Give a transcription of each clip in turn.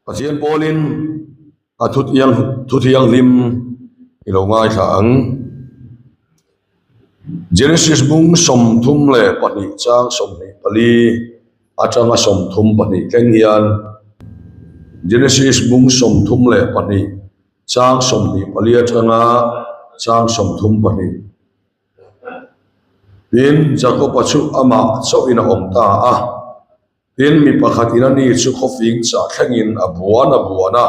Pathian pawlin a thutiang thu thianghlim i lo ngaithla ang. Genesis bung 32 chang 24 atanga 32 thleng hian Genesis bung 32 chang 24 atanga chang 32 Tin, Jakob-a chu amah chauhin a awm ta a. Tin, mi pakhatin ani chu khawfing chah thlengin a buan a buan a.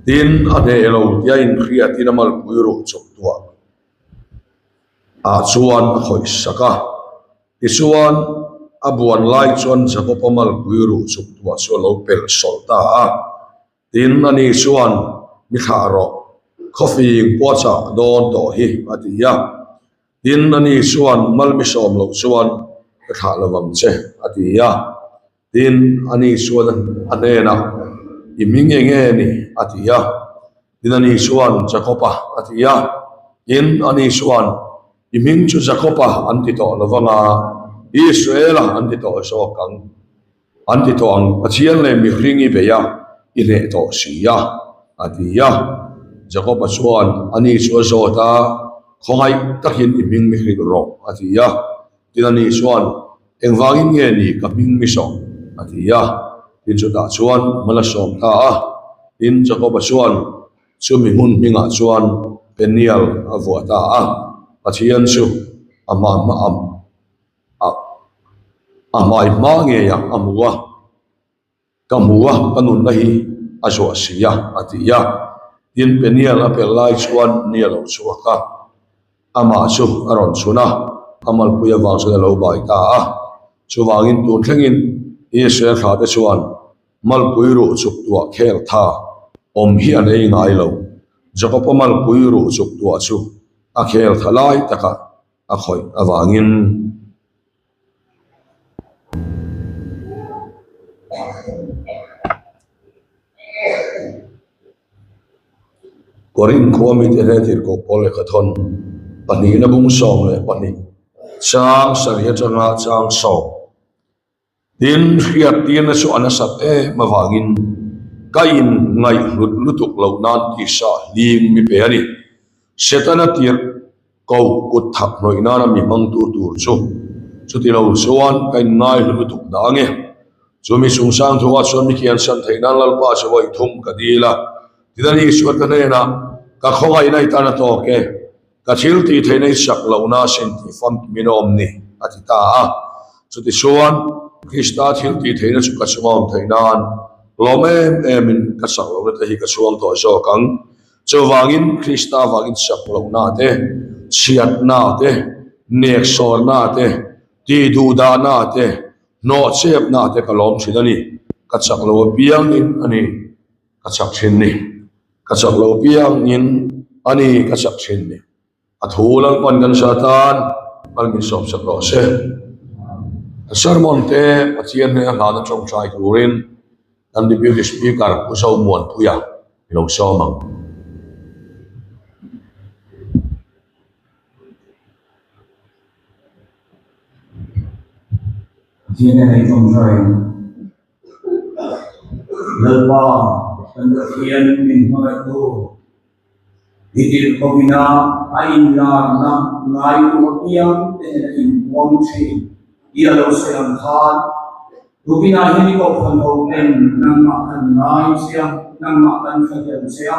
Tin, a hneh lo tia inhriatin a malpui ruh chawp tuah ah chuan a khawih sak a. Tichuan, a buan lai chuan Jakob-a malpui ruh chawp tuah chu a lo pelh sawlh ta a. Tin, ani chuan, Mi thlah rawh, khawfing pawh a chah dawn tawh hi, a ti a. Tin, ani chuan, Mal mi sawm loh chuan ka thlah lo vang che, a ti a. Tin, ani chuan a hnenah, I hming eng nge ni? a ti a. Tin, ani chuan, Jakob-a, a ti a. Tin, ani chuan, I hming chu Jakob-a an ti tawh lo vang a, Israel-a an ti tawh zawk ang. An ti tawh ang, Pathian leh mihring i bei a, i hneh tawh si a, a ti a. Jakob-a chuan ani chu a zawt a, Khawngaih takin i hming mi hrilh rawh, a ti a. Tin ani chuan, Engvangin nge ni ka hming mi sawm? a ti a. Tin chutah chuan mal a sawm ta a. Tin Jakob-a chuan chumi hmun hmingah chuan Peniel a vuah ta a, Pathian chu a hma hma a. A hmai hma ngei a a hmu a, ka hmu a, ka nunna hi a zuah si a, a ti a. Tin, Peniel a pel lai chuan ni a lo chhuak a, amah chu a rawn chhun a, a malpui avang chuan a lo bai ta a. Chuvangin tun thlengin Israel thla te chuan malpui ruh chuk tuah khel tha awm hi an ei ngai lo. Jakob-a malpui ruh chuk tuah chu a khel tha lai takah a khawih avangin Korinth khua mite hle tirhkoh pawl lehkha thawn pahnihna bung 12 chang sarih atanga chang sawm. Tin, hriattirna chu a nasat em avangin ka in ngaihhlut lutuk loh nan tisa hlim mi pe a ni. Setana tirh ko kut thak hnawih nana mi hmangtu tur chu chuti lo chuan ka in ngaihlu lutuk dah ange. Chu mi chungchang thuah chuan mi kiansan theih nan Lalpa chu vawi thum ka dil a. Tin, ani chuan ka hnenah, Ka khawngaihna i tan a tawk e. Ka thil tih theihna i chak lohna a sin tih famkim in a awm ni, a ti ta a. Chutichuan, Krista thil tih theihna chu ka chunga awm theih nan lawm em em in ka chak lohna te hi ka chhuang tawh zawk ang. Chuvangin, Krista vangin chak lohna te, chhiatna te, neksawrna te, tih duhdahna te, hnawhchepna te ka lawm thin a ni. Ka chak lo apiangin a ni. Ka chak thin ni. Ka chak lo piangin a ni ka chak thin ni. A thu Lalpan kan sa tan mal min sawm sak rawh se. A sermon te Pathian hnena hlana tawngtai turin kan Deputy Speaker Pu Zomuanpuia i lo sawm ang. Pathian hnena i tawngtai ang. Lalpa kan Pathian min hmangaihtu, i tirhkohina a inlarna ngaitu apiang te nen a inpuang thin tih a lo sawi ang khan, tukinah hian i kohhran ho ten nangmah kan ngai che a, nangmah kan thlahlel che a,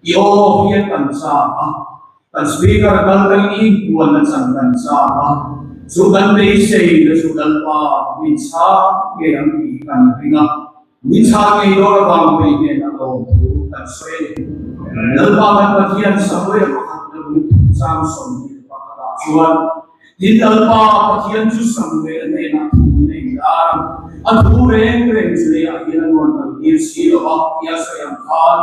i aw hian kan chak a. Kan Speaker kal kan inpuan a chan kan chak a, chu kan beisei na chu Lalpa min chhang ngei ang tih kan ring a, min chhang ngei dawn avang phei hnenah lawmthu kan sawi a ni. Lalpa kan Pathian Samuel pakhat na lungthu chang 21 ah chuan, Tin Lalpa Pathian chu Samuel hnenah thu in a inlar a, a thu reng reng chu leiah hian a nuan kal tir si lo va tia sawi ang khan,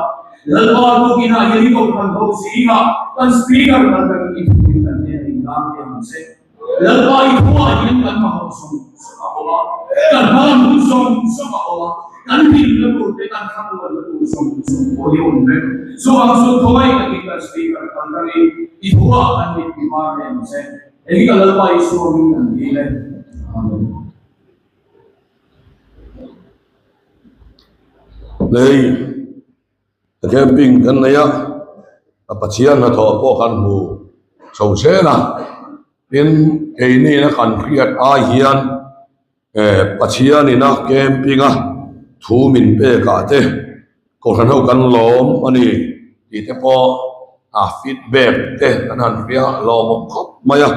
Lalpa tukinah hian i kohhran ho zingah kan Speaker kal takin i thu in kan hnen a inlar ve ang che. Lalpa i thuah hian kan mamawh zawng zawng a awm a, kan hmalam hun zawng zawng a awm a, kan hlimna tur te kan thlamuanna tur zawng zawng pawh hi a awm vek. Chuvang chu khawngaih takin kan Speaker kal takin i thuah kan mit i var ve ang che. Hei hi ka Lalpa Isua hming kan dil e. Amen. Hei camping kan nei a, a Pathian hnathawh pawh kan hmu chho zel a, tin keini na kan hriat ai hian eh Pathian ina camping a thu min pek ah te kohhran ho kan lawm a ni tih te pawh a feedback te kan han hria lawmawm khawp mai a.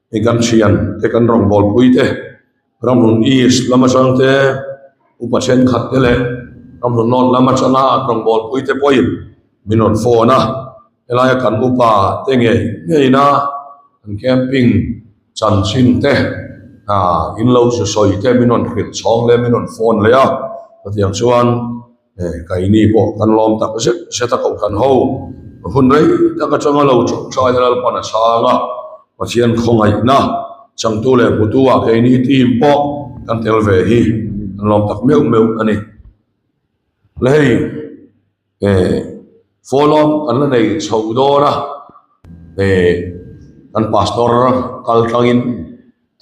Hei kan thian te kan rawngbawlpui te Ramhlun East lam atang te upa thenkhat te leh Ramhlun North lam atanga rawngbawlpui te pawhin min rawn phone a, helaia kan upa te ngei ngeina kan camping chanchin te ah in lo zu sawi te min rawn hrilh chhawng leh min rawn phone leh a, chutiang chuan Keini pawh kan lawm tak zet zet a kohhran ho hun rei tak atanga lo tawngtai na Lalpan a chhang a, Pathian khawngaihna changtu leh hmutu ah keini team pawh kan tel ve hi kan lawm tak meuh meuh a ni. Le hei follow up kan la nei chho dawn a, kan pastor kal tlangin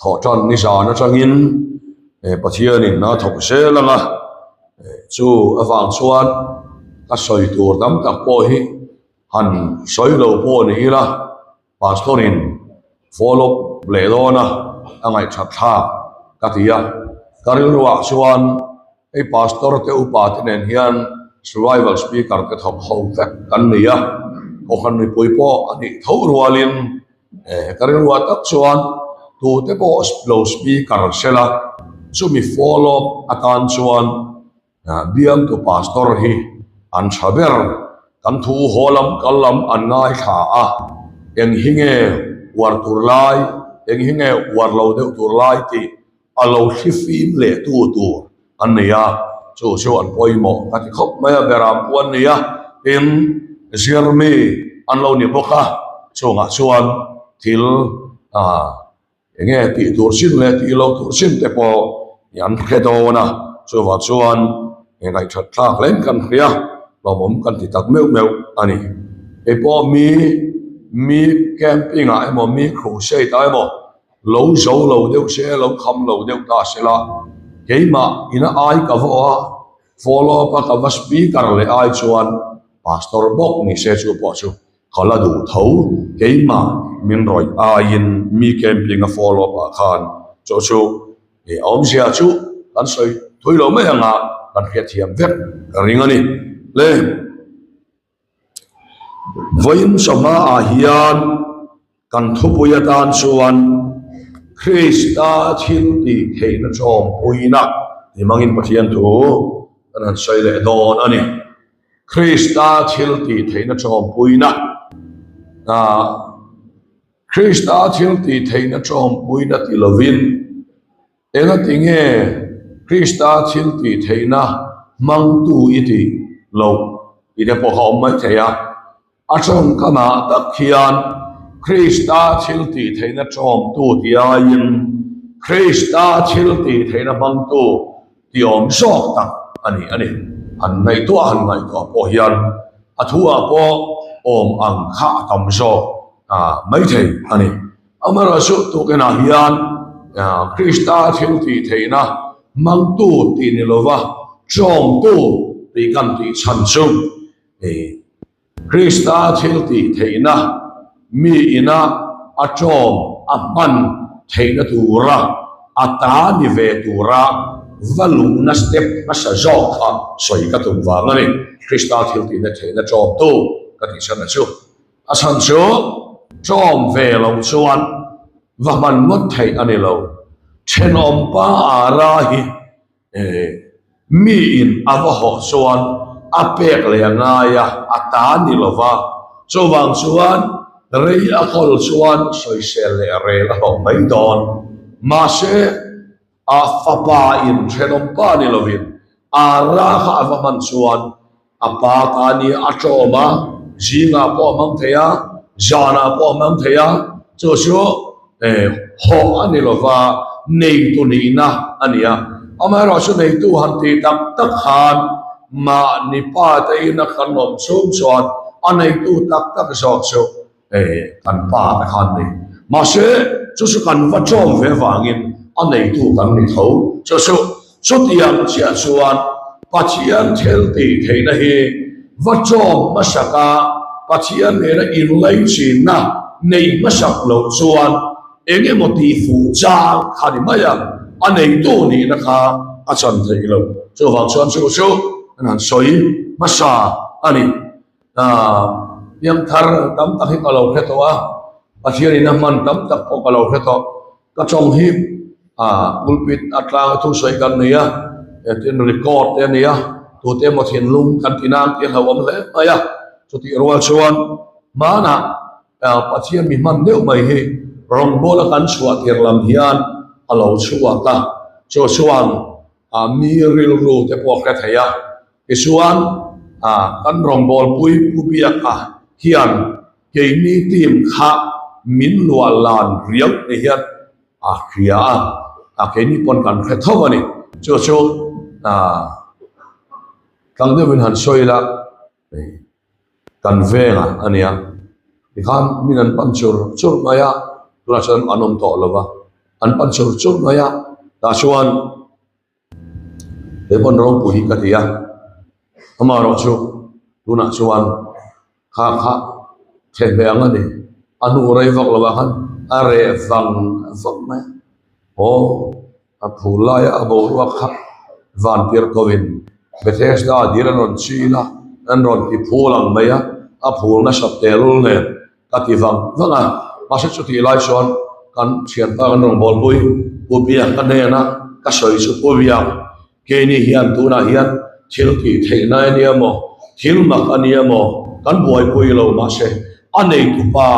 Thawh tan ni zan atangin Pathianin a thawk zel ang a, chu avang chuan ka sawi tur tam tak pawh hi han sawi lo pawh ni ila Pastor-in follow up leh dawn a, a ngaihthat thlak ka ti a, ka rilruah chuan hei Pastor te upa te nen hian survival speaker te thawk ho vek kan ni a, kohhran mipui pawh a nih tho rualin Ka rilruah tak chuan tute pawh lo speaker sela chumi follow up atan chuan bialtu pastor hi an tha ber. Kan thu haw lam kal lam an ngaithla a, eng hi nge uar tur lai, eng hi nge uar lo deuh tur lai tih a lo thli fim leh tu tur an nei a, chu chu an pawimawh ka ti khawp mai a, beram pawh an nei a, tin zirmi an lo ni bawk a, chungah chuan thil ah eng nge tih tur chin leh tih loh tur chin te pawh an hre dawn a, chuvang chuan ngaihthat thlak hle kan hria, hlawmawm kan ti tak meuh meuh a ni. Hei pawh mi mi camping ah emaw mi crusade ah emaw Lo zo lo deuh se, lo kham lo deuh ta se la, keimah ina ai ka va aw a, follow up a ka va speaker leh ai chuan pastor bawk ni se chu pawh chu ka la duh tho, keimah min rawih aiin mi camping a follow up ah khan chu chu a awmzia chu kan sawi thui lo mai anga kan hriatthiam vek ka ring a ni. Le. Vawiin chawhmaah hian kan thupui atan chuan Krista thil tih theihna ṭawmpuina tih hmangin Pathian thu kan han sawi leh dawn a ni. Krista thil tih theihna ṭawmpuina Krista thil tih theihna ṭawmpuina ti lovin Engati nge Krista thil tih theihna hmangtu i tih loh tih te pawh kha awm mai thei a. A tawngkamah tak hian Krista thil tih theihna tawmtu tih aiin Krista thil tih theihna hmangtu tih awm zawk tak a ni a ni. Han ngaihtuah han ngaihtuah pawh hian a thuah pawh awm ang kha a tam zawk mai thei a ni. Amaherawhchu tukinah hian Krista thil tih theihna hmangtu tih ni lova ṭawngtu tih kan tih chhan chu Krista thil tih theihna mi ina a ṭawng a hman theihna tura a ta ni ve tura va luhna step hmasa zawk kha sawi ka tum vang a ni. Krista thil tihna theihna ṭawngtu ka tih chhan a chu. A chhan chu ṭawm ve lo chuan va hman ngawt theih a ni lo. Ṭhenawm pa Ara hi miin a va hawh chuan a pek leh a ngai a, a ta ni lo va. Chuvang chuan rei a kawl chuan sawisel leh rel a hlawh mai dawn. Mahse, A fapa in thenawm pa ni lovin Ara kha a va hman chuan a pa ta ni a ṭawm a, zingah pawh a hmang thei a, zanah pawh a hmang thei a, chu chu hawh a ni lova neitu nihna a ni a. Amaherawhchu neitu han tih tak tak khan mahni pa te ina kan awm chhung chuan a neitu tak tak zawk chu Kan pa te khan ni. Mahse, chu chu kan va ṭawm ve vangin a neitu kan ni tho. Chu chu chutiang chiah chuan Pathian thil tih theihna hi va ṭawm hmasak a, Pathian nena inlaichinna nei hmasak loh chuan eng emaw tih fuh chang kha ni mai a, a neitu nihna kha a chan theih lo. Chuvang chuan chu chu kan han sawi hmasa a ni. Piangthar tam tak hi ka lo hre tawh a, Pathianin a hman tam tak pawh ka lo hre tawh. Ka tawng hi pulpit a tlang a thusawi kan nei a, tin record te a nei a, tute emaw thinlung kan ti nan tih a hlauhawm hle mai a. Chutih rual chuan hmanah Pathian mi hman deuh mai hi rawngbawla kan chhuah tir lam hian a lo chhuak a, chu chuan mi rilru te pawh a hre thei a. Tichuan kan rawngbawlpui Pu Biaka hian keini team kha min luah lan riau ni hian a hria a, a keini pawn kan hre tho a ni. Chu chu tlang deuhin han sawi ila kan vengah a nia, tikhan min an pan chur chur mai a, tunah chuan an awm tawh lo va, an pan chur chur mai a, tah chuan He pawn ropui hi ka ti a, amaherawh chu tunah chuan kha kha thehmeh ang a ni, a hnu rei vak lovah khan a reh vang vang mai a, aw a phul laia a boruak kha van tir kovin Bethesda dil an rawn chil a, an rawn ti phul ang mai a, a phul nasat tehlul nen. Ka ti vang vang a, mahse chutih lai chuan kan thianpa kan rawn bawlpui Pu Biak ka hnena ka sawi chu Pu Biak, keini hian tunah hian thil tih theihna a nia maw, thil mak a nia maw, kan buaipui lo mahse a neitupa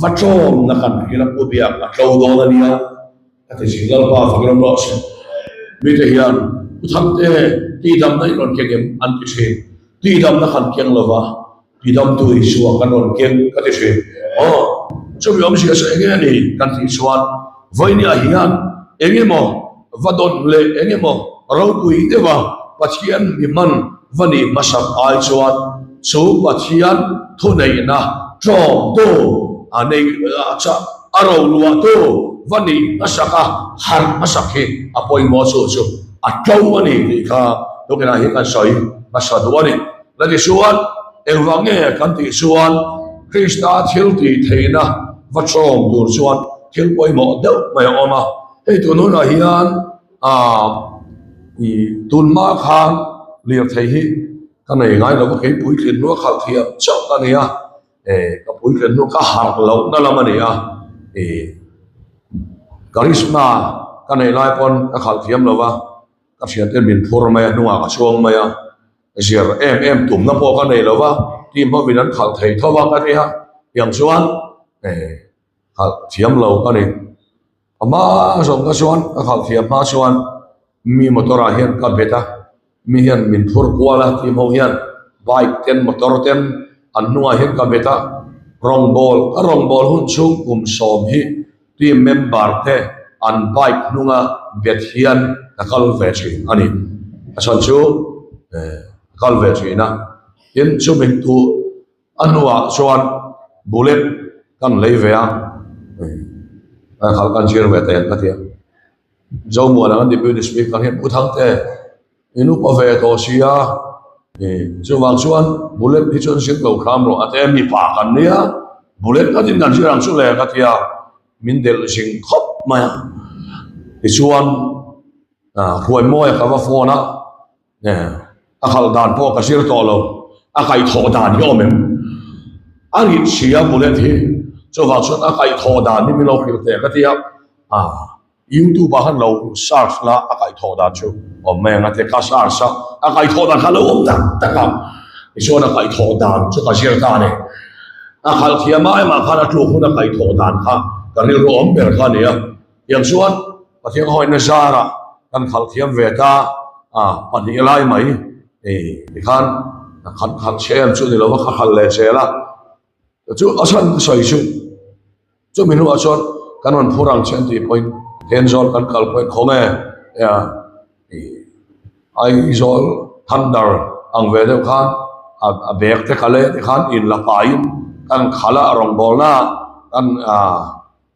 va ṭawmna kan hrilh a Pu Biak a tlo dawn a nia. Ka ti zing Lalpa fak ram rawh se. Mite hian Pu Thangte tihdamna i rawn keng em an ti thin. Tihdamna kan keng lova tidamtu Isua kan rawn keng ka ti thin. Aw, chumi awmzia chu enge a ni kan tih chuan vawinia hian engemaw va dawn leh engemaw ropui deuha Pathian mi hman va nih hmasak ai chuan chu Pathian thuneihna tlawmtu a nei a roluahtu va nih hmasak a, harh hmasak hi a pawimawh chu chu a tlo a ni tih kha tukinah hi kan sawi hmasa duh a ni. La tichuan engvang nge kan tih chuan Krista thil tih theihna va tlawm tur chuan thil pawimawh deuh mai a awm a, hei tun hunah hian Aaa ih tunhma khan lirthei hi ka nei ngai lo va, kei puitlin hnu a khalh thiam chauh a ni a, eh ka puitlin hnu ka harh lohna lam a ni a, ih karizma ka neih lai pawn ka khalh thiam lo va, ka thiante min phur mai a hnungah ka chuang mai a, zir em em tumna pawh ka nei lo va, team hovin an khalh thei tho a ka ti a, tiang chuan eh khalh thiam lo ka ni. A hma zawng ka chuan ka khalh thiam hma chuan mi motor ah hian ka bet a, mi hian min phur kual a tih ho hian bike ten motor ten an hnungah hian ka bet a, rawngbâwl ka rawngbâwl hun chhung kum sawm hi team member te an bike hnunga bet hian ka kal ve thin a ni. A chhan chu eh ka kal ve thin a, tin chumi tu. A hnuah chuan bullet kan lei ve a, khalh kan zir ve ta em ka ti a. Zomuana kan deputy speaker hian Pu Thangte in upa ve tawh si a, chuvang chuan bullet hi chuan zir lo hram rawh a ti a, mipa kan nia bullet ngatin kan zir ang chu le ka ti a, min delh zing khawp mai a. Tichuan Hruaimawia ka va phone a. A khalh dan pawh ka zir tawh lo, a kaihthawh dan hi awm em? A rit si a bullet hi, chuvang chuan a kaihthawh dan hi min lo hrilh teh ka ti a, youtube ah khan lo search la a kaihthawh dan chu awm mai ang a ti a, ka search a, a kaihthawh dan kha a lo awm tak tak a, tichuan a kaihthawh dan chu ka zir ta a ni. A khalh thiam ai mah khan a tluk hun a kaihthawh dan kha ka rilru awm ber kha a ni a, tiang chuan Pathian hawina zarah kan khalh thiam ve ta a, pahnih lai mai tikhan khat khalh che em chu ni lova ka khalh leh zel a, chu a chhan ka sawi chu chumi hnuah chuan kan rawn phur ang che an tih pawhin Thenzawl kan kal pawhin khawnge Aizawl Thunder ang ve deuh khan a bag te kha leh tikhan in la paiin kan khalh a rawngbawlna kan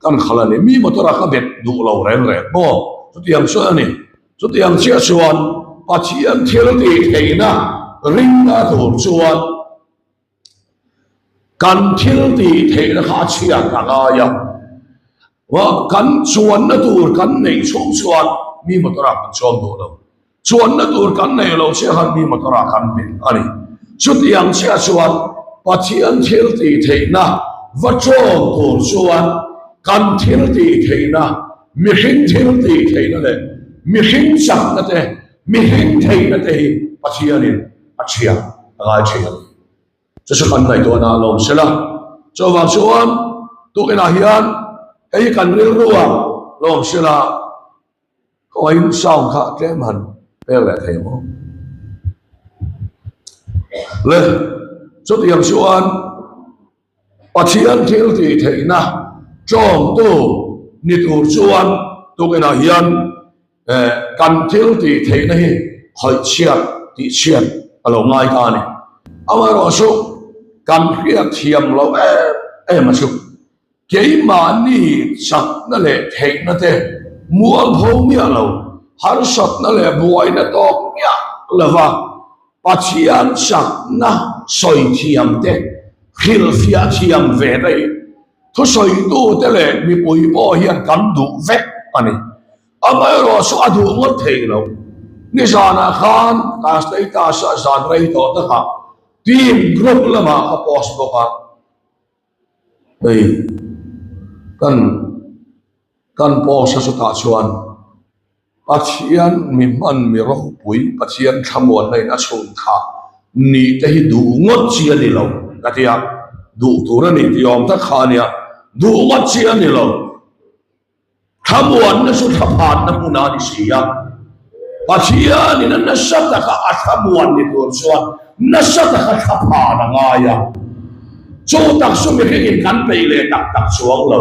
Kan khal a ni, mi motor a ka bet duh lo reng reng maw? Chutiang chuan a ni. Chutiang chiah chuan Pathian thil tih theihna ringna tur chuan kan thil tih theihna kha a chhiat a ngai a, kan chuanna tur kan neih chhung chuan mi motor ah kan chuang duh lo. Chuanna tur kan nei lo chiah khan mi motor ah kan pin a ni. Chutiang chiah chuan Pathian thil tih theihna va ṭawng tur chuan kan thil tih theihna, mihring thil tih theihna leh mihring chakna te, mihring theihna te hi Pathianin a ṭhiah a ngai ṭhin a ni. Chu chu kan ngaihtuahna a lawm sela. Chuvang chuan tukinah hian hei hi kan rilru a lawm sela. Khawiin sound kha tlem han pek leh thei maw? Le, chutiang chuan Pathian thil tih theihna tlawmtu ni tur chuan tukinah hian eh kan thil tih theihna hi khawih chhiat tih chhiat a lo ngai ta a ni. Amaherawhchu kan hriat thiam loh em em a chu. Keimahni chakna leh theihna te mualpho miah lo, harsatna leh buaina tawk miah lova Pathian chakna sawi thiam te, hrilhfiah thiam ve te hi thusawitute leh mipui pawh hian kan duh vek a ni. Amaherawh chu a duh ngawt thei lo. Nizanah khan ka status-ah zan rei tawh takah team group lamah ka post bawk a. Hei kan kan post a chutah chuan Pathian mi hman mi ropui Pathian thlamuanna in a chhun kha nih te hi duh ngawt chi a ni lo ka ti a, duh tur a nih tih awm tak kha a nia, duh ngawt chi a ni lo. Thlamuanna chu thlaphanna hmun a ni si a, Pathianin a nasa taka a thlamuan ni tur chuan nasa taka thlaphan a ngai a. Chu tak chu mihringin kan peih leh tak tak chuang lo.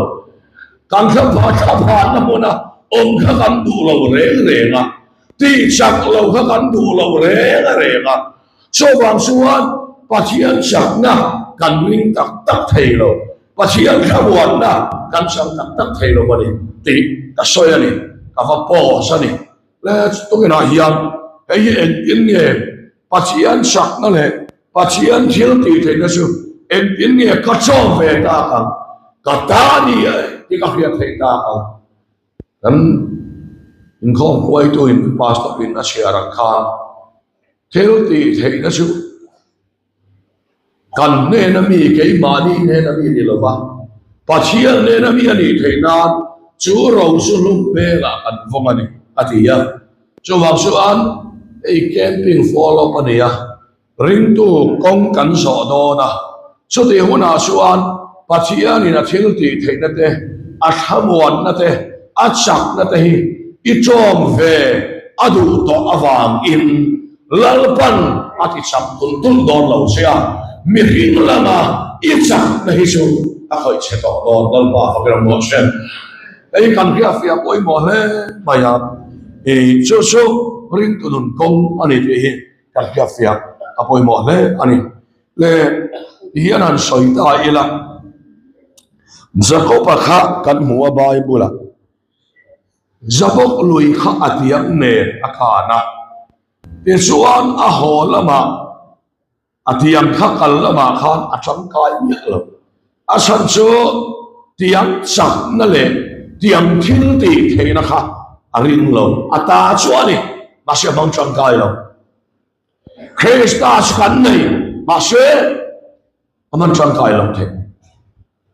Kan thlaphanna hmuna awm kha kan duh lo reng reng a, tihchak lo kha kan duh lo reng reng a. Chuvang chuan Pathian chakna kan ring tak tak thei lo, Pathian thlamuanna kan chang tak tak thei lo a ni tih ka sawi a ni, ka va pause a ni. Le tukinah hian hei hi engtin nge Pathian chakna leh Pathian thil tih theihna chu engtin nge ka chawm ve tak ang, ka ta ni e tih ka hriat theih tak ang. Kan inkhawm huaituin pastor in a chhiar ang khan Thil tih theihna chu kan hnena mi, keimahni hnena mi ni lova, Pathian hnena mi a nih theih nan chu ro chu hlum hmelah kan vawng a ni, a ti a. Chuvang chuan hei camping follow up a ni a, ringtu kawng kan zawh dawn a, chutih hunah chuan Pathianin a thil tih theihna te, a thlamuanna te, a chakna te hi i ṭawm ve a duh tawh avangin Lalpan a ti chak tulh tulh dawn lo che a, mihring lama i chakna hi chu a khawih chhe tawh dawn Lalpa fak ram rawh se. Hei kan hriatfiah pawimawh hle mai a, i chu chu ringtu nun kawng a ni tih hi kan hriatfiah a pawimawh hle a ni. Le tihian han sawi ta ila, Jakob-a kha kan hmu a Bible-ah. Jabok lui kha a tiang nen a khan a, tichuan a haw lamah a tiang kha kal lamah khan a tangkai miah lo. A chhan chu tiang chakna leh tiang thil tih theihna kha a ring lo, a ta chu a ni, mahse a hmang tangkai lo. Krista chu kan nei, mahse a hman tangkai lo thei.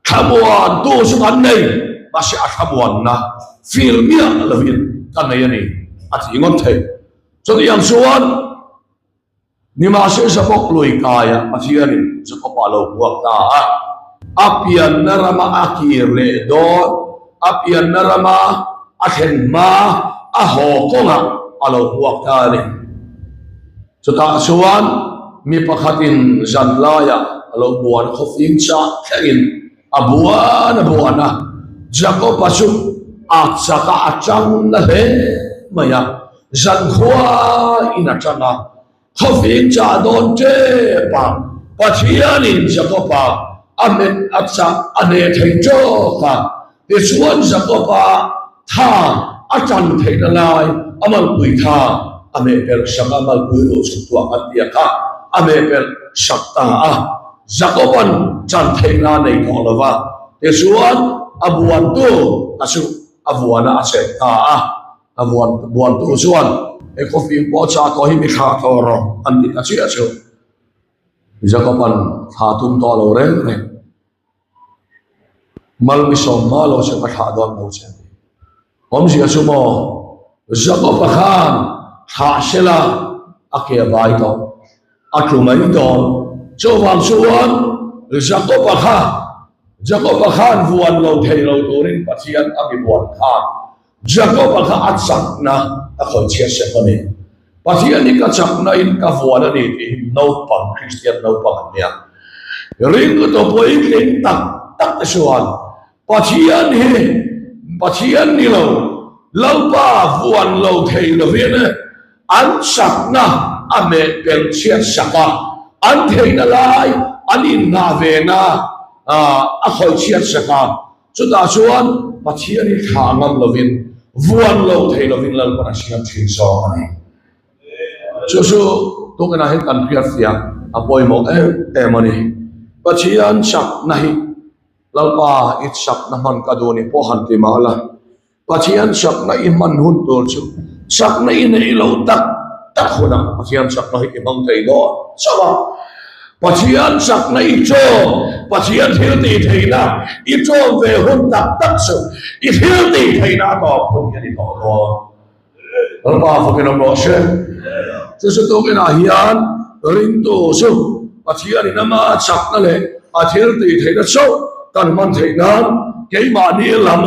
Thlamuan tu chu kan nei, mahse a thlamuanna feel miah lovin ka nei a ni a ti ngawt thei. Chutiang chuan nimahse Jakob lui kaiah Pathianin Jakob-a lo buak ta a, a pianna rama a kir leh dawn, a pianna rama a thlen hma a haw kawngah a lo buak ta a ni. Chutah chuan mi pakhatin zan laiah a lo buan a, khawfing chah thlengin a buan a buan a, Jakob-a chu a chakah a tang na hle mai a, zan khuain a tang a, khawfing chah dawn tep a, Pathianin Jakob-a a hmet a chah a hneh thei tawk a, tichuan Jakob-a tha a tan theihna lai a malpui tha. A mehpelh sak a, malpui ruh chhuk tuah kan ti a kha, a mehpelh sak ta a. Jakoban chan theihna a nei tawh lo va, tichuan a buantu a chu a vuana a chet ta a. A vuan buantu chuan, He khawfing pawh chah tawh hi mi thlah tawh rawh, an ti ta chiah chu. Jakoban thla tum tawh lo reng reng. Mal mi sawm hma lo che ka thlah dawn lo che a ti. Awmzia chu maw, Jakob-a khan thlah sela a ke a bai tawh, a tlu mai dawn. Chuvang chuan Jakob-a kha, Jakob-a khan vuan lo thei lo turin Pathian a mi buan khan Jakob-a kha a chakna a khawih chhiat sek a ni. Pathian hi ka chakna in ka vuan a ni tih hi naupang, Kristian naupang an nia. Ringtu puitling tak tak te chuan Pathian hi Pathian ni lo, Lalpa vuan lo thei lovin an chakna a meh pel chhiat sak a, an theihna lai an inngah vena a khawih chhiat sak a. Chutah chuan Pathian hi thlah ngam lovin, vuan lo thei lovin Lalpan a siam thin zawk a ni. Chu chu tukinah hian kan hriatfiah a pawimawh em em a ni. Pathian chakna hi Lalpa i chakna hman ka duh ni pawh han ti mah la, Pathian chakna i hman hun tur chu chakna i neih loh tak tak hunah Pathian chakna hi i hmang thei dawn chauh a. Pathian chakna i ṭawm, Pathian thil tih theihna i ṭawm ve hun tak tak chu i thil tih theihna a tawp hun hi a ni tawh dawn. Lalpa fakin awm rawh se. Chu chu tukinah hian ringtu chu Pathianin ama chakna leh a thil tih theihna chauh kan hman theih nan keimahni lam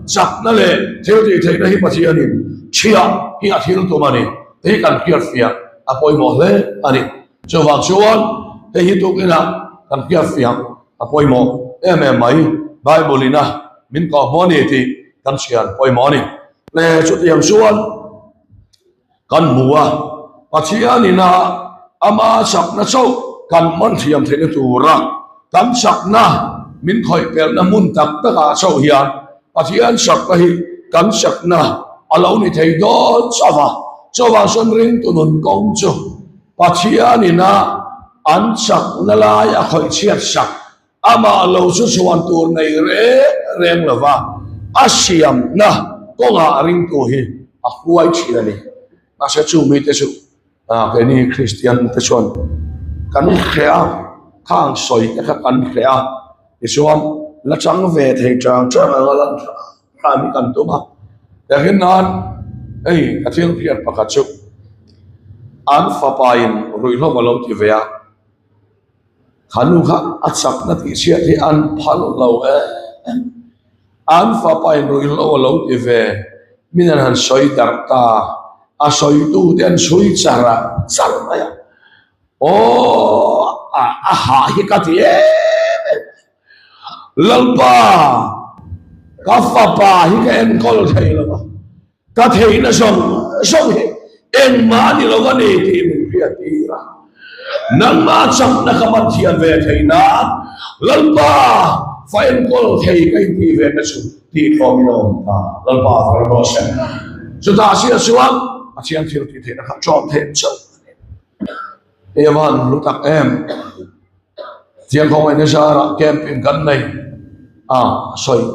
chakna leh thil tih theihna hi Pathianin chhiah hi a thil tum a ni tih hi kan hriatfiah a pawimawh hle a ni. Chuvang chuan hei hi tukinah kan hriatfiah a pawimawh em em mai. Bible ina min kawhhmuh a ni tih kan hriat pawimawh a ni. Le chutiang chuan kan hmu a, Pathianin a ama chakna chauh kan hman thiam theihna tura kan chakna min khawih pelhna hmun tak takah chauh hian Pathian chakna hi kan chakna a lo ni thei dawn chauh a. Chuvang chuan ringtu nun kawng chu Pathianin a an chakna lai a khawih chhiat sak Amah lo chu chhuan tur nei reng reng lova a siamna kawngah ringtu hi a huai thin a ni. Mahse chu mite chu keini Kristian te chuan kan hreh a, khang sawi te kha kan hreh a, tichuan la chang ve thei chang chang anga lan hram hi kan tum a. Tehkhin nan hei ka thil hriat pakhat chu an fapain ruihhlo a lo ti ve a. Kha nu kha a chakna tih chhiat hi an phal lo em? An fapa in ruihhlo a lo ti ve, min an han sawi darh ta, a sawitu te an chhui char a, char mai a. Aw, a hah hi ka ti em em. Lalpa, ka fapa hi ka enkawl thei lo a. Ka theihna zawng zawng hi engmah a ni lo a ni tih min hriat tir a. Nangmah chakna ka man thiam ve theih nan Lalpa fa enkawl thei ka intih ve na chu tih tlawmin a awm ta. Lalpa a far rawh se. Chutah sia chuan Pathian thil tih theihna kha tlawm theih chauh a ni. Hei a van hlu tak em. Thiangkhawng Enezara camping kan nei a sawi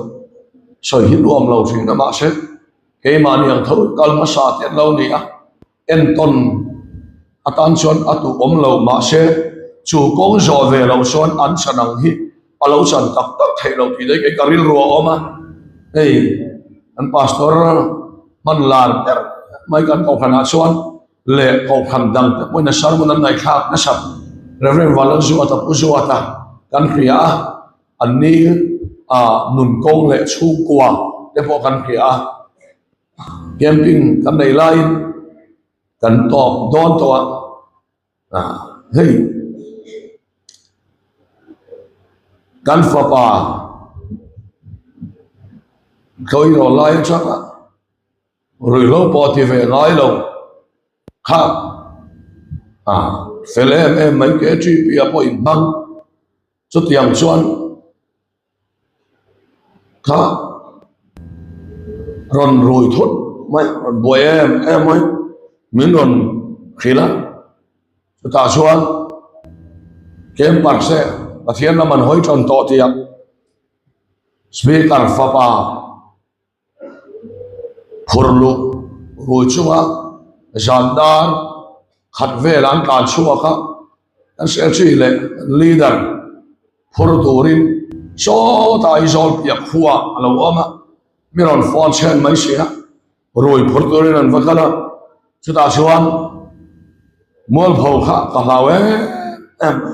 sawi hi nuam lo thin a mahse keimahni ang tho kal hmasa te an lo ni a entawn atan chuan a duh awm lo mahse chu kawng zawh ve loh chuan an chan ang hi a lo chan tak tak theih loh tih daih kei ka rilru a awm a hei an pastor hman lar ber mai kan kohhranah chuan leh kohhran dang te pawhin a sermon an ngaihthlak nasat Rev Vanlalzuata Pu Zuata kan hria a, an ni ah nun kawng leh chhungkua te pawh kan hria a, camping kan nei laiin kan tawp dawn tawh a, ah hei kan fapa tlawi rawn lai atanga Ruihhlo pawh ti ve ngai lo kha a fel em em mai KTP a pawh inhmang chutiang chuan kha rawn rui thut mai rawn buai em em mai. Min rawn hrilh a, chutah chuan Campers te Pathian lam an hawi tawn tawh tih a Speaker fapa phur luh rui chunga zan dar khat vel an tlan chhuak a, kan secretary leh leader phur turin sawtah Aizawl piah khua a lo awm a, mi rawn phone chhen mai si a. Rui phur turin an va kal a, chutah chuan mualpho kha ka hlau em em a,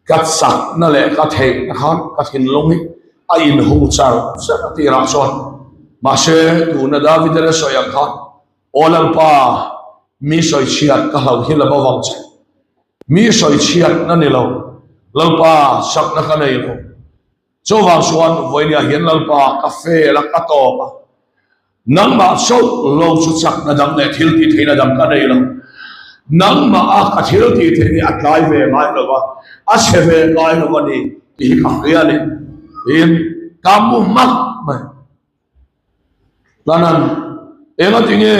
ka chakna leh ka theihna khan ka thinlung hi a inhung char char a tirah chuan mahse tuna David-a la sawi ang khan Aw Lalpa mi sawi chhiat ka hlauh hi la bo vang che, mi sawi chhiatna ni lo Lalpa chakna ka nei lo. Chuvang chuan vawinia hian Lalpa ka fel a, ka tawp a, nangmah chauh lo chu chakna dang leh thil tih theihna dang ka nei lo. Nangmah a ka thil tih theih hi a tlai ve ngai lo va, a chhe ve ngai lo a ni tih hi ka hria a ni tiin ka mu hmak mai. Tlanan, Enga tinge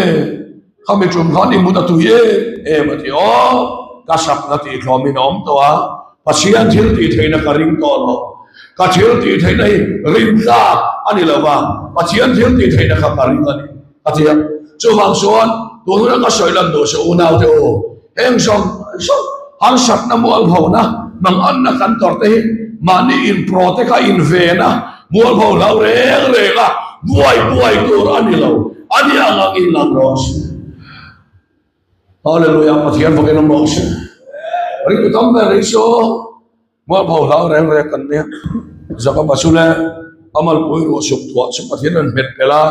khami tum khan i mut a tui em em a ti aw, ka sakna tih hlawmin a awm tawh a, Pathian thil tih theihna ka ring tawh lo, ka thil tih theihna hi rin tlak a ni lo va, Pathian thil tih theihna kha ka ring a ni a ti a. Chuvang chuan tun huna ka sawi lan duh che unaute u, heng zawng zawng harsatna mualphona manganna kan tawrh te hi mahni inprotect a inven a, Mualpho hlau reng reng a, buai buai tur a ni lo, a ni ang ang in lang rawh se. Hallelujah, Pathian fakin awm rawh se. Ringtu tam ber hi chu mualpho hlau reng reng kan nia. Jakob-a chu le a malpui ruah suk thuah chu Pathian an hmet pel a,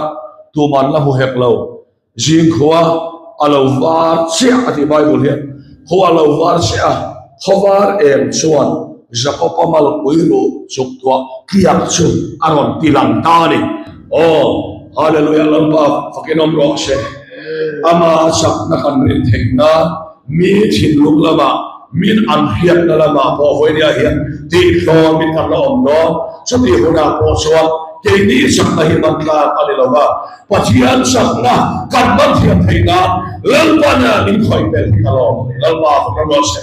tuman la hmu hek lo. Zing khua a lo var chiah a ti Bible hian, khua a lo var chiah a, khaw var em chuan Jakob-a malpui ruh chuk tuah tliak chu a rawn ti lang ta a ni. Aw, Hallelujah, Lalpa fakin awm rawh se. Ama chakna kan rin theih nan mi thinlung lamah, min an hriatna lamah pawh vawinia hian tihhlawmin kan la awm dawn. Chutih hunah pawh chuan keini chakna hi man tlak a ni lo va, Pathian chakna kan hman thiam theih nan Lalpana min khawih pel hi ka lawm a ni. Lalpa ka ram rawh se.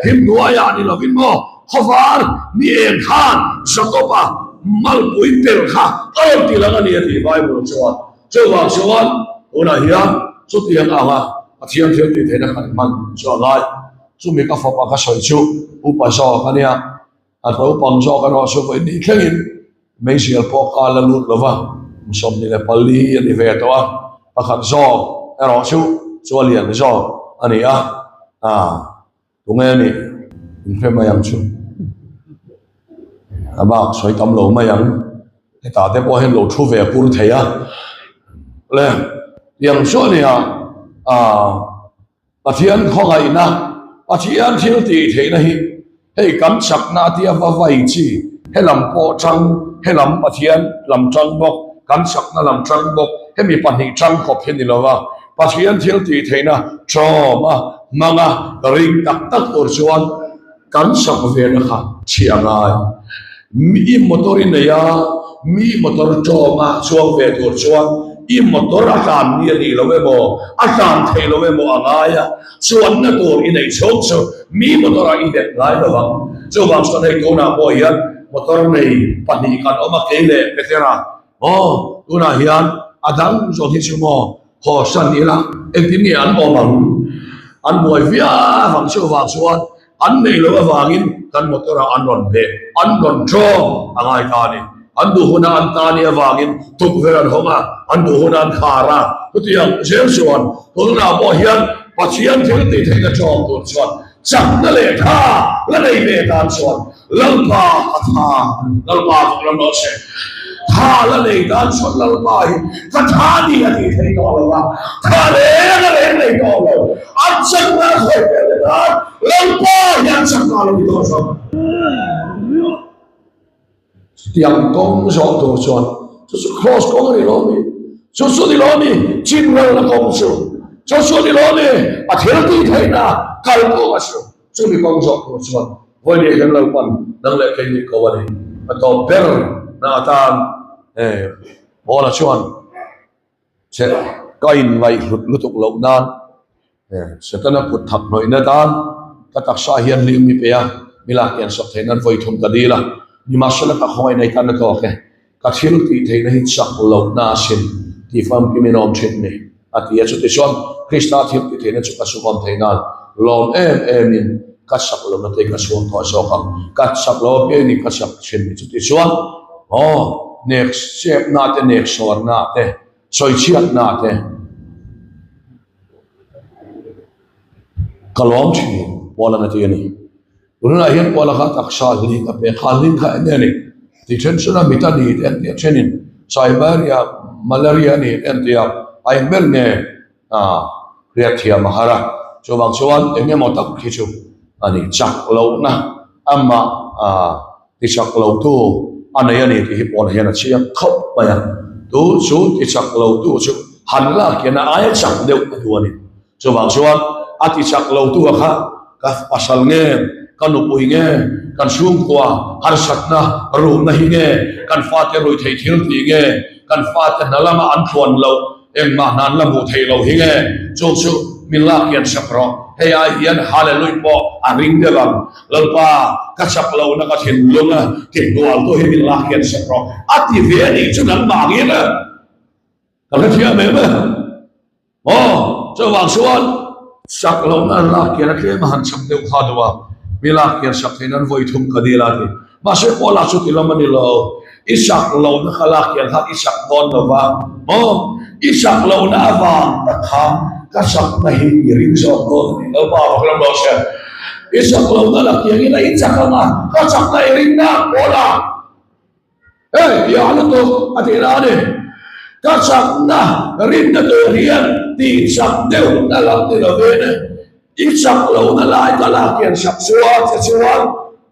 Thim hnuaiah ni lovin maw khawvar ni eng khan Jakob-a malpui pel kha a rawn ti lang a ni a ti Bible chuan. Chuvang chuan tunah hian chutiang anga Pathian thil tih theihna kan hman chu a ngai. Chumi ka fapa ka sawi chu upa zawk a nia. A naupang zawk erawh chu vawi hnih thlengin meizial pawh ka la lut lo va, kum 24 a ni ve tawh a, pakhat zawk erawh chu chu a lian zawk a ni a, ah tunge a nih inhre mai ang chu, a bak sawi tam lo mai ang, hetah te pawh hian lo thu ve pur thei a, le tiang chu a ni a, ah. Pathian khawngaihna, Pathian thil tih theihna hi hei kan chakna tia va vai chi, he lam pawh tang, he lam Pathian lam tang bawk, kan chakna lam tang bawk, hemi pahnih tang khawp hi ni lo va, Pathian thil tih theihna tawm a, hmang a, ring tak tak tur chuan kan chak vena kha chhi a ngai. Mi motor i nei a, mi motor tawng a chuang ve tur chuan i motor a tlan ni a nih lo emaw, a tlan thei lo emaw a ngai a, chuanna tur i neih chhung chu mi motor ah i bet ngai lo ang. Chuvang chuan hei tunah pawh hian motor nei pahnih kan awm a, kei leh Petera maw tunah hian a dang zawng hi chu maw haw san ila engtin nge an awm ang? An buai viau ang chuvang chuan An neih loh avangin kan motor ah an rawn beh, an rawn tawng a ngai ta a ni. An duh huna an ta nih avangin tukverh an hawng a, an duh huna an khar a. Chutiang zel chuan tunah pawh hian Pathian thil tih theihna tawng tur chuan chakna leh tha la nei ve tan chuan Lalpa a tha a ni. Lalpa fak ram rawh se. Tha la nei tan chuan Lalpa hi ka tha ni a tih theih tawh lo va, tha reng a reng nei tawh lo. An chakna a khawih tel te tan Lalpa hi an chakna a lo ni tawh zawk. Chutiang kawng zawh tur chuan chu chu cross kawng a ni lo mi, chu chu ni lo mi chinrelna kawng chu, chu chu ni lo mi a thil tih theihna kalkawng a chu. Chumi kawng zawh tur chuan vawiin hian Lalpan nang leh kei nih ko a ni. A tawp ber na atan Paula chuan che ka inngaihhlut lutuk loh nan. Setana kut thak hnawihna tan ka taksa hian hlim mi pe a, mi lak hian sak theih nan vawi thum ka dil a, nimahsela ka khawngaih nei tan a tawk e, ka thil tih theihna hi chak lohna a sin tih famkim in awm thin ni, a ti a. Chutichuan Krista thil tih theihna chu ka sukawm theih nan lawm em em in ka chak lohna te ka chhuang tawh zawk ang, ka chak lo apiang in ka chak thin ni. Chutichuan aw nek chepna te nek sawnna te Sawichhiatna te ka lawm thin Paula'n a ti a ni. Tunah hian Paula kha taksa hling a pek, kha hling kha eng nge ni? Tih then chuan a mit a ni te an ti a, thenin Siberia malaria a ni te an ti a, a eng ber nge hriat thiam a har a, chuvang chuan eng emaw tak hi chu a ni chak lohna amah Ti chak lo tu a nei a ni tih hi Paula hian a chiang khawp mai a. Tu chu ti chak lo tu chu han lak hian a aia chak deuh a duh a ni. Chuvang chuan a ti chak lo tu a kha ka pasal nge, ka nupui nge, kan chhungkua harsatna ruhna hi nge, kan fate rui thei thil tih nge, kan fate hna lama an tluan loh Engmah hna an la hmuh theih loh hi nge? Chu chu min lak hian sak rawh. Hei ai hian Hallelui pawh a ring deuh ang. Lalpa, ka chak lohna ka thinlung a tihnual tu hi min lak hian sak rawh. A ti ve a nih chu nangmah angin a ka hrethiam em a. Aw, chuvang chuan chak lohna an lak hian a tlem a han chak deuh kha duh a. Mi lak hian sak theih nan vawi thum ka dil a ti. Mahse Paula chu ti lam a ni lo. I sak lohna kha lak hian khan i sak dawn lo va maw? I sak lohna avang tak kha ka sakna hi i ring zawk dawn a ni. Lalpa vak lam rawh se. I sak lohna lak hiangin a i chak ang a, ka chakna i ring na Paula. Hei, i ah lutuk a tih na a ni. Ka chakna rinna tur hian tih chak deuhna lam ni lovin i chak lohna lai ka lak hian sak chuan che chuan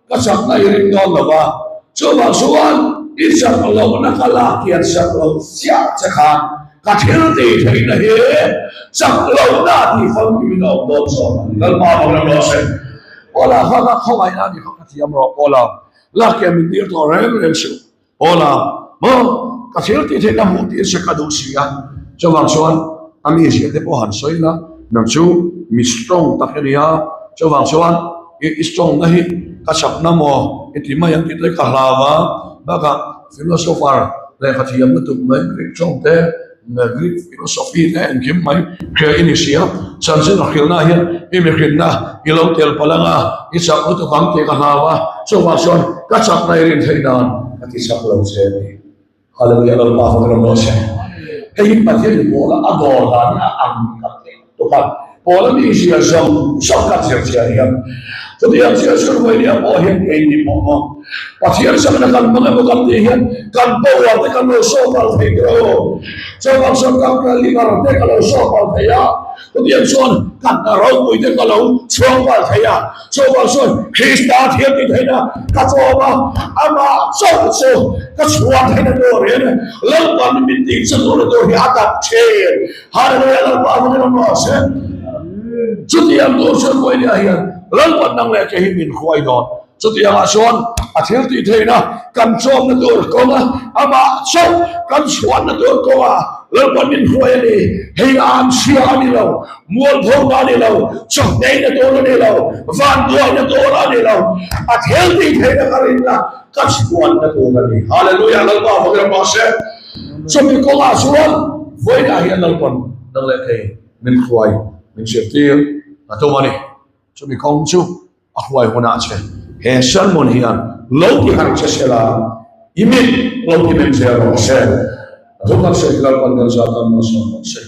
Ka chakna i ring dawn lo va, chuvang chuan i chak lohna ka lak hian chak lo chiah che khan ka thil tih theihna hi chak lohna tih famkim in a awm dawn zawk a ni. Lalpa bawk ram rawh se. Paula kha ka khawngaihna a ni kha ka thiam rawh Paula lak hian min tir tawh reng reng suh. Paula maw ka thil tih theihna hmuh tir che ka duh si a, chuvang chuan a mi zia te pawh han sawi la, nang chu mi strong tak i ni a, chuvang chuan i strong na hi ka chakna maw i ti mai ang tih te ka hlau a, bakah philosopher lehkha thiam lutuk mai Greek tawng te Greek philosophy te engkim mai hria i ni si a, chanchin a hrilhna hian i mihrinna i lo tel palh ang a, i chak lutuk ang tih ka hlau a, chuvang chuan ka chakna i rin theih nan ka ti chak lo che a ni. Hallelujah Lalpa fak ram rawh se. Hei hi Pathian in Paula a dawr dan hi a ang ka ti tuk a, Paula mizia zawng zawng ka zir chiah hian chutiang chiah chhun vawi nia pawh hian kei ni pawh maw Pathian sakna kan hmang emaw kan tih hian kan power te kan lo saw pal thei tur aw. Chuvang chuan kan ka liver te ka lo saw pal thei a, chutiang chuan kan ropui te ka lo chhuang pal thei a, chuvang chuan Krista thil ti theihna ka chawm a, amah chauh chu ka chhuan theihna turin Lalpan min tih chak lohna tur hi a dap thin. Hallelujah Lalpa a hmangin awm rawh se. Chutiang tur chuan Vawinia hian Lalpan nang leh kei hi min hruai dawn. Chutiangah chuan a thil tih theihna kan chawmna tur kawnga amah chauh kan chhuanna tur kawnga Lalpan min hruai a ni. Hei an chhia a ni lo, mualphona a ni lo, chawhneihna tur a ni lo, vanduaina tur a ni lo. A thil tih theihna ka rinna ka chhuanna tur a ni. Hallelujah Lalpa a hmangin awm rawh se. Chumi kawngah chuan vawiinah hian Lalpan nang leh thei min hruai min zirtir a tum a ni. Chumi kawng chu a hruai hunah che he sermon hian lo ti harh che se la, i mit lo ti meng zel rawh se. A thu kan sawi Lalpan kan zah tan malsawm rawh se.